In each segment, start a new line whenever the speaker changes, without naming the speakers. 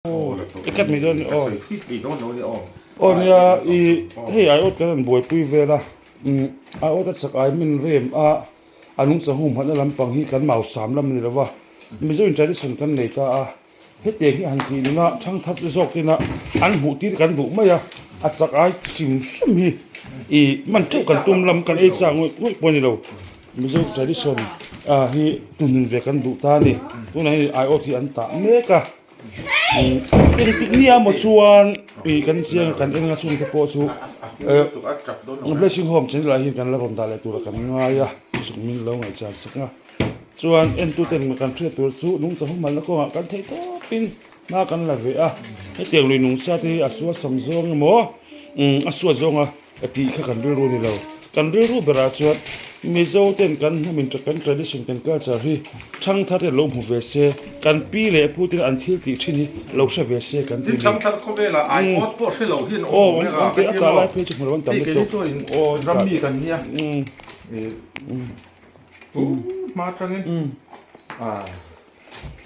I cut mai dawn aw. Aw nia i hei aiawt kan rawn buaipui vel a umm aiawt a chak ai min rem a a nungchang hum hatna lampang hi kan mau sam lam a ni lo va Mizo in tradition kan nei ta a hetiang hi han tih nuna thangthar te zawk ina an hmuh tir kan duh mai a a chak ai hrim hrim hi i man teuh kan tum lam kan ei chak ngawih ngawih pawh a ni lo Mizo tradition ah hi tunhun ve kan duh ta a ni tunah hian aiawt hi an tah mek a. Engtik nia maw chuan ih kan chiang a kan en anga chungte pawh chu eh blessing home channel ah hian kan la rawn dah leh tur ah kan ngai a chusuk min lo ngaihchan sak a chuan entuten kan hriat tur chu nungchang humhalna kawngah kan theih tawpin hma kan la ve a hetiang lui nungcha te hi a sual sam zawng emaw umm a suat zawnga Ka tih kha kan rilru a ni lo. Kan rilru berah chuan Mizo ten kan hnam kan tradition kan culture hi thangthar te lo hmu ve se, kan pi leh pu ten an thil tih thin hi lo hre ve se kan ti a ni.
Thangthar khawvela aiawt pawh hre lo hian awm awm reng a, ka ti maw? Hei keini chuan ram mi kan nia. Pu hma atangin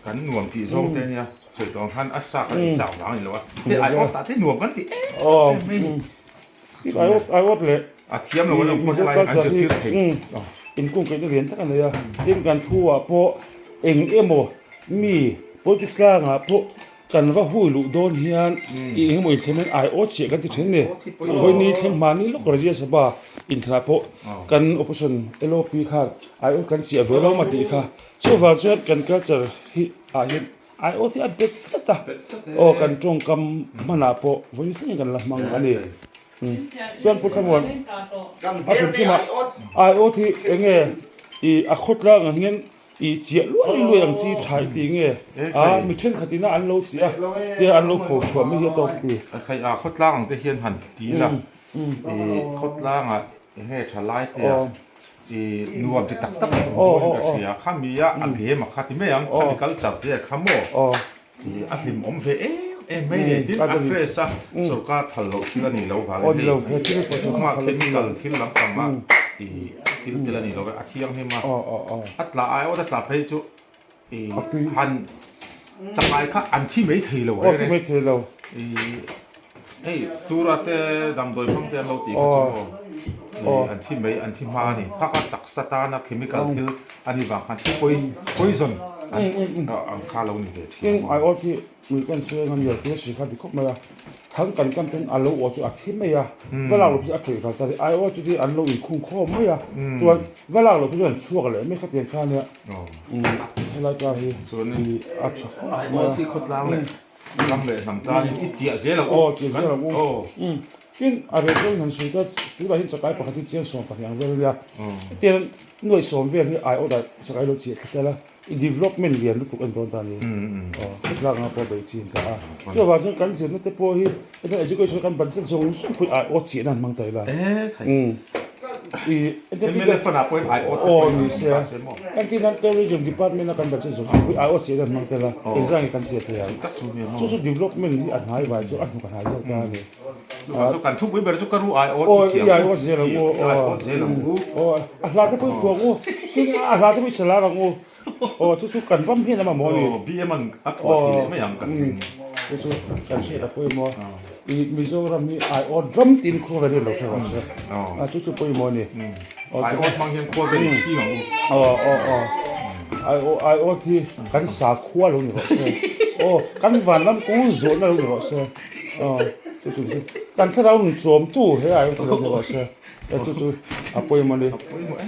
Kan nuam tih zawng te ania, sawi tawh ang khan a sa kan ei chau vang a ni lo a, hei aiawt tah te nuam kan ti em em mai ni.
Aiawt aiawt leh
A thiam lo an awm pawh helai an zirtir thei.
Inkungkaihna lian tak a nei a, tin kan thu ah pawh eng emaw mi politics tlangah pawh kan va hui luh dawn hian i eng emaw inthlem hian aiawt chiah kan ti thin a ni. Vawiini thleng hmani lawk Rajya Sabha inthlanah pawh kan opposition LOP khan aiawt kan chiah ve lo a tih kha. Chuvang chuan kan culture hi ah hian aiawt hi a bet tlat a, aw kan tawngkam hmanah pawh vawi thlengin kan la hmang a ni. Chuan Pu Thlamuan a hrim hrim a aiawt hi eng nge ih a khawtlang ang hian ih chiah luai luai ang chi tha i tih nge a mi thenkhat ina an lo chiah a tia an lo pho chhuah mai hi a tawk ti.
A khawtlang ang te hian han ti ila ih khawtlangah eng nge tha lai te a. I nuam ti tak tak ang dawn ka hria kha mi a a game a kha ti mai ang khami culture te a kha maw i a hlim awm ve em em mai ni tin a fresh a sorkar phal loh thil a ni lo vangin hei engmah chemical thil lampang a i thil tel a ni lo a thianghlim a a tla ai awt a tla phei chu i han changai kha an thi mai thei lo
reng reng
i hei tura te damdawi hmang te an lo tih kha chu maw i an thi mai an thi hma a ni kha kha taksa tana chemical thil a nih vang khan thi pawi poison an ang kha lo ni ve thin
Mui kan sawi ang a nial te si kha ti khawp mai a, thang kan kan chuan a lo aw chu a thi mai a, va lak loh chu a ṭawih ral ta a ni, ai aw chu an lo inkhung khawm mai a, chuan va lak loh chu an chhuak leh mai khatiang kha ania, helai kar hi a ṭha khawp mai a.
Ai aw chi khawtlang leh ram leh hnam tanin i chiah zel ang u.
Aw chiah zel ang u. Tin a reh zawng han sawi ta tunah hian chakai pakhat hi chiang 12 ang vel a nia, hetiang nuaih sawm vel hi ai aw dah chakai lo chiah thla tel a. I development lian lutuk a ni dawn ta a ni. Aw khawtlang anga pawh beih chin ta a. Chuvang chuan kan zirna te pawh hi hetiang education kan budget zawng zawng pawh hi aiawt chiahna an hmang ta ila. I aw ni se entir nan tourism department a kan budget zawng zawng pawh hi aiawt chiahna an hmang ta ila engzah nge kan chiah thei ang. Chu chu development hi a hnai vai chu a hnuk a hnai zawk ta a ni.
Kan thupui ber chu ka ru aiawt i
aiawt zel ang u aw a hla te pawh i phuah ang u tin a hla te pawh i salar ang u aw chu chu kan ram hian a mamawh a ni
BM an a phuah thei leh mai ang kan ring
chu chu kan hriat a pawimawh i Mizoram hi aiawt ram tin khawvel hi lo hre rawh se a chu chu pawimawh a ni
aiawt hmang hian khawvel i chhing ang u
aw aw aw aiawt hi kan sakhua lo ni rawh se aw kan vanram kawng zawhna lo ni rawh se. Aw chu chu chu kan thlarau nun chawmtu he ai awt lo ni rawh se e chu chu a pawimawh a ni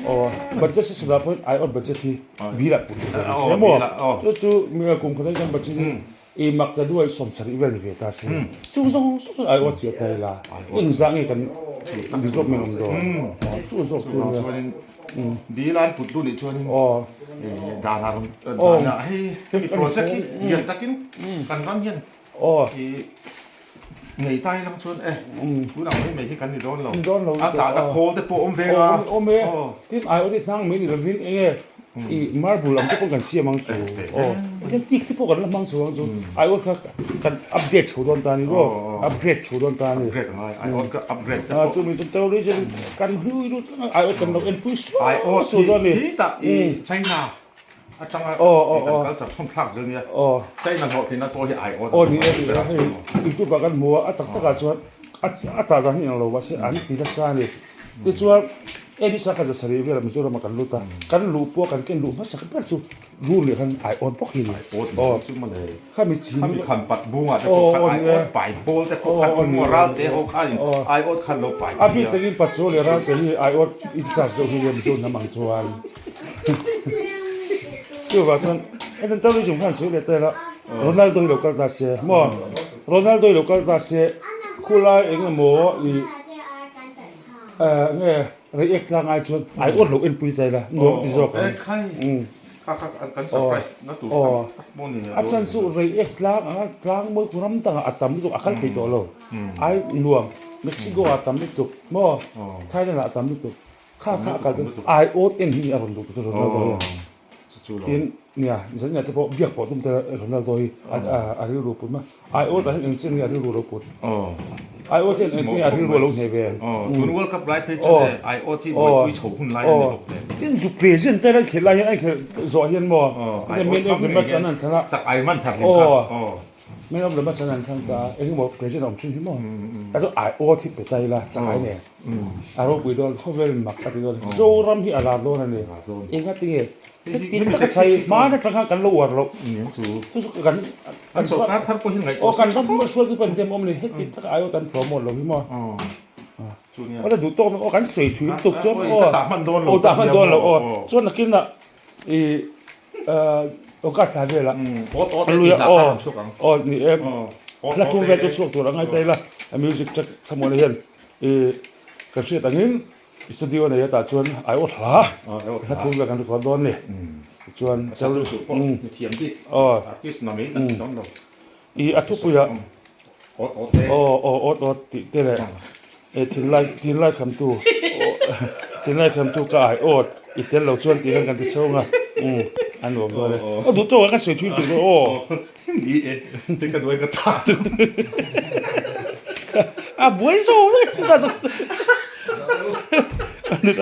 aw budget si sawlah pawhin ai awt budget hi bill ah put tur a ni se maw chu chu mi kum khat aṭang budget hi i mak ta duai 70 vel ni ve ta se chung zawng zawng chu ai awt chiah ta ila engzah nge kan development awm dawn aw chu zawk chu nia
bill an put luh nih chuanin dan ah rawn dan ah hei hemi project hi lian takin kan ram hian
Aw.
I nei ta ilang chuan e tun ang mai mai hi kan ni dawn lo.
Ni dawn lo.
A tahna khawl te pawh awm ve nga.
Awm awm e. Tin ai awt hi hnang mai ni lovin eng nge i marble ang te pawh kan siam ang chu. Aw. Tin tik te pawh kan la hmang chho ang chu. Ai awt kha kan update chho dawn ta a ni maw. Upgrade chho dawn ta a ni.
Upgrade a ngai. Ai awt kha upgrade te pawh.
Chumi chu terrorism kan hlui lut ang ai awt kan lo enpui
suau suau dawn a ni. Ai awt hi tah i China. atanga kan culture chhawm thlak zel nia. China hlawhtlinna pawh hi ai awt
Aw ni e, hei youtube ah kan hmu a, a tak takah chuan a tah dan hi englo mahse an ti nasa a ni. Tichuan Edisa kha zasarih velah Mizoram ah kan lut a, kan luh pawh kan ken luh hmasak ber chu Rul leh khan ai awt bawk hi ni.
Awt ni chu mawle.
Khami chin.
Khami khan pat bungah te pawh khan ai awt pai pawl te pawh khan emaw ral te ho khan ai awt khan lo pai
A bik takin Pachaw leh ral te hi ai awt in charge deuh hi nia Mizo hnam ang chuan. Chuvang chuan hetiang tourism khan sawi leh ta ila Ronaldo hi lo kal ta se maw Ronaldo hi lo kal ta se khulai eng emaw ih nge Reiek tlang ai chuan ai awt lo enpui ta ila nuam ti zawk ang. A chhan chu reiek tlang anga tlang mawi khu ram dangah a tam lutuk a kal peih tawh lo. Ai nuam Mexico ah a tam lutuk maw Thailand ah a tam lutuk kha kha a kal ai awt en hi a rawn duh tur chu Ronaldo hian. Tin, nia, Zalina te pawh biak pawh tum te Ronaldo hi a rilru put ma. Aiawt ah hian eng chiah nge a rilru lo put? Aiawt hian eng nge a rilru a lo hneh ve?
Tun World Cup lai phei chuan e Aiawt hi buaipui chho hun lai a ni bawk nen.
Tin, zu present te an khelh lai hian an khelh zawh hian maw man of the match an han thlang a.
Chak ai man thar hlim kha.
Man of the match an han thlang ta a, eng emaw present a awm thin hi maw. Ta chu Aiawt hi pe ta ila chak ai nen. A ropui dawn khawvel mak a ti dawn. Zoram hi a lar dawn a ni. Engatinge Heti taka chhai hman atang khan kan lo uar loh. Chu chu kan
kan sorkar thar pawh hi ngaihtuah
aw kan ram hruai tu pawh an awm a ni. Heti taka aiawh kan promote lo hi maw. Aw la duh tawk aw kan sawi thui lutuk chuan aw
ka tah hman dawn lo
aw tah hman dawn lo aw chuan nakin ah i aw ka thla vel ah
lui
ah aw aw ni e hla thum vel chu chhuak tur a ngai ta ila a music track thlamuana hian i kan hriat angin Studio nei atah chuan ai aw hla hla thum vel kan record dawn ni tichuan i a thupuiah aw aw awt awt tih te leh e thinlai thinlai khamtu thinlai khamtu ka ai awt i tel lo chuan tih khan kan ti chhung a a nuam dawn e aw duh tawk ah ka sawi thui tur dawn aw a buai zawk vek.